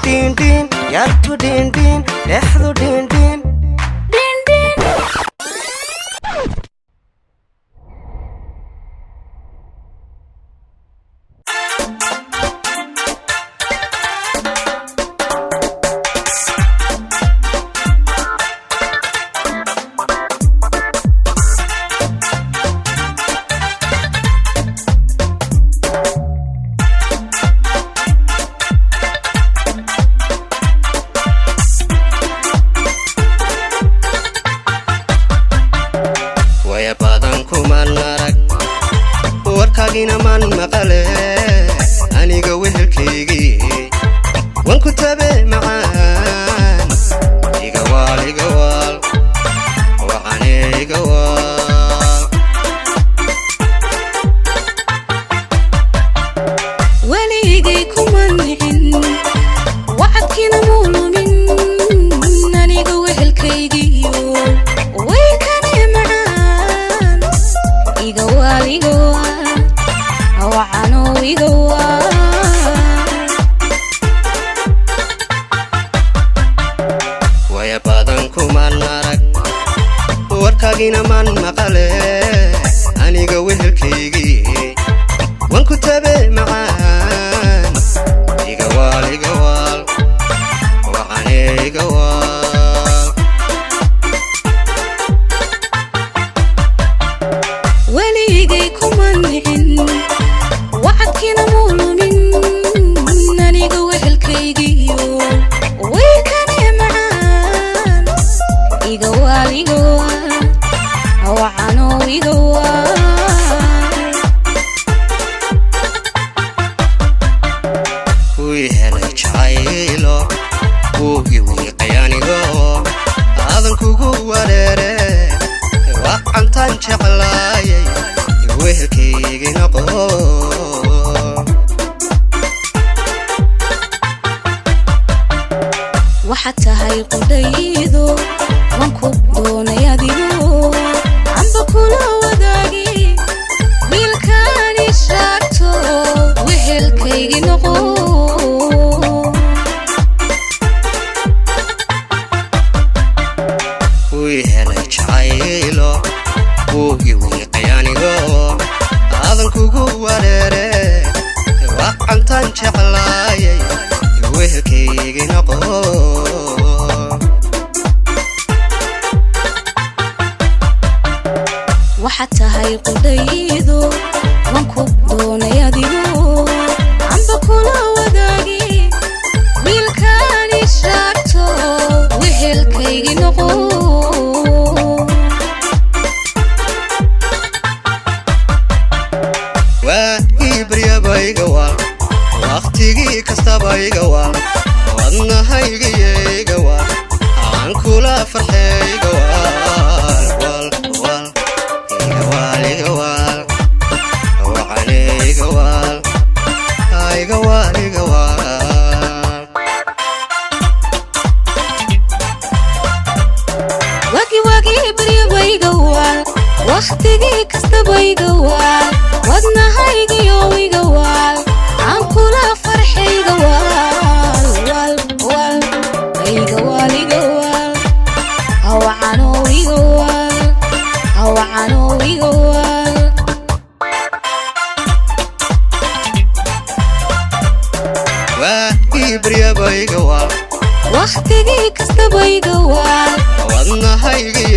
Dhiindhiin yartu, dhiindhiin dhexdu, dhiindhiin. Dhiindhiin. Waya badan kuman arag, warkaagina man maqale. Aniga wehelkaygii, wan ku tabe macaan. Igawaal, igawaal waxane, igawaal. Weligay kuma nicin, wacadkiina muu lumin. Aniga wehelkaygiyo, waykane macaan. Igawaal, igawaal wacanow, igawaal. Waya badan kuman arag, warkaagina man maqale. Aniga wehelkaygii, wan ku tabe macaan. Igawaal, igawaal waxane, igawaal. Weligay kuma nicin, wacadkiina muu lumin. Aniga wehelkaygiyo, waykane macaan. Igawaal, igawaal wacanow, igawaal. Wii helay jacaylo, wuu i wiiqay anigoo aadan kugu wareere. Wacantaan jeclaayay, wehelkaygii noqo. Waxaad tahay qudhaydo, waan ku doonay adigo amba kula wadaagi. Wiilkaani shaagto, wehelkaygii noqo. Wii helay jacaylo, wuu i wiiqay anigoo aadan kugu wareere. Wacantaan jeclaayay, wehelkaygii noqo. Waxaad tahay qudhaydo, waan ku doonay adigo amba kula wadaagi. Wiilkaani shaagto, wehelkaygii noqo. Waagii baryaba iga waal, wakhtigii kastaba iga waal, wadnahaygiyo iga waal, aan kula farxee iga waal. Waal waal iga waal, iga waal waxane, iga waal, iga waal, iga waal. Wagi wagi baryaba iga waal, wakhtigii kastaba iga waal, wadnahaygiyo iga waal, aan kula farxay iga waal. Waal waal iga waal, iga waal hawacanow, iga waal hawacanow, iga waal. Waagii baryaba iga waal, Wakhtigii kastaba iga waal, wadnahaygiyo